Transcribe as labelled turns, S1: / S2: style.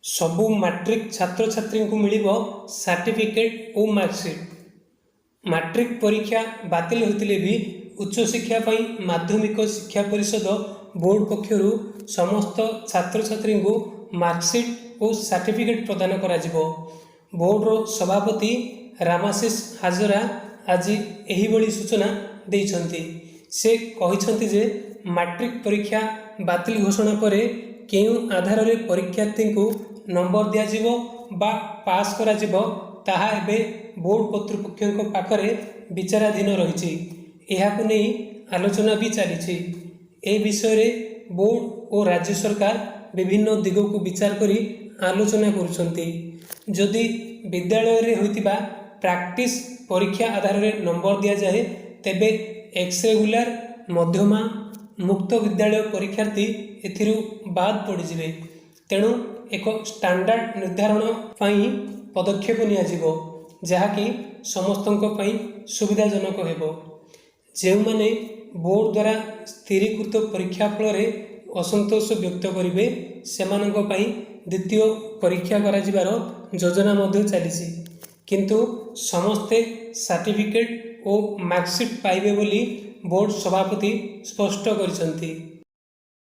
S1: ସବୁ ମାଟ୍ରିକ ଛାତ୍ରଛାତ୍ରୀଙ୍କୁ ମିଳିବ ସାର୍ଟିଫିକେଟ୍ ଓ ମାର୍କସିଟ୍। ମାଟ୍ରିକ ପରୀକ୍ଷା ବାତିଲ ହୋଇଥିଲେ ବି ଉଚ୍ଚଶିକ୍ଷା ପାଇଁ ମାଧ୍ୟମିକ ଶିକ୍ଷା ପରିଷଦ ବୋର୍ଡ ପକ୍ଷରୁ ସମସ୍ତ ଛାତ୍ରଛାତ୍ରୀଙ୍କୁ ମାର୍କସିଟ୍ ଓ ସାର୍ଟିଫିକେଟ୍ ପ୍ରଦାନ କରାଯିବ। ବୋର୍ଡର ସଭାପତି ରାମାଶିଷ ହାଜରା ଆଜି ଏହିଭଳି ସୂଚନା ଦେଇଛନ୍ତି। ସେ କହିଛନ୍ତି ଯେ, ମାଟ୍ରିକ ପରୀକ୍ଷା ବାତିଲ ଘୋଷଣା ପରେ କେଉଁ ଆଧାରରେ ପରୀକ୍ଷାର୍ଥୀଙ୍କୁ ନମ୍ବର ଦିଆଯିବ ବା ପାସ୍ କରାଯିବ, ତାହା ଏବେ ବୋର୍ଡ କର୍ତ୍ତୃପକ୍ଷଙ୍କ ପାଖରେ ବିଚାରାଧୀନ ରହିଛି। ଏହାକୁ ନେଇ ଆଲୋଚନା ବି ଚାଲିଛି। ଏ ବିଷୟରେ ବୋର୍ଡ ଓ ରାଜ୍ୟ ସରକାର ବିଭିନ୍ନ ଦିଗକୁ ବିଚାର କରି ଆଲୋଚନା କରୁଛନ୍ତି। ଯଦି ବିଦ୍ୟାଳୟରେ ହୋଇଥିବା ପ୍ରାକ୍ଟିସ୍ ପରୀକ୍ଷା ଆଧାରରେ ନମ୍ବର ଦିଆଯାଏ, ତେବେ ଏକ୍ସ ରେଗୁଲାର, ମଧ୍ୟମା, ମୁକ୍ତ ବିଦ୍ୟାଳୟ ପରୀକ୍ଷାର୍ଥୀ ଏଥିରୁ ବାଦ୍ ପଡ଼ିଯିବେ। ତେଣୁ ଏକ ଷ୍ଟାଣ୍ଡାର୍ଡ ନିର୍ଦ୍ଧାରଣ ପାଇଁ ପଦକ୍ଷେପ ନିଆଯିବ, ଯାହାକି ସମସ୍ତଙ୍କ ପାଇଁ ସୁବିଧାଜନକ ହେବ। ଯେଉଁମାନେ ବୋର୍ଡ ଦ୍ୱାରା ସ୍ଥିରୀକୃତ ପରୀକ୍ଷା ଫଳରେ ଅସନ୍ତୋଷ ବ୍ୟକ୍ତ କରିବେ, ସେମାନଙ୍କ ପାଇଁ ଦ୍ୱିତୀୟ ପରୀକ୍ଷା କରାଯିବାର ଯୋଜନା ମଧ୍ୟ ଚାଲିଛି। କିନ୍ତୁ ସମସ୍ତେ ସାର୍ଟିଫିକେଟ୍ ଓ ମାର୍କସିଟ୍ ପାଇବେ ବୋଲି ବୋର୍ଡ ସଭାପତି ସ୍ପଷ୍ଟ କରିଛନ୍ତି।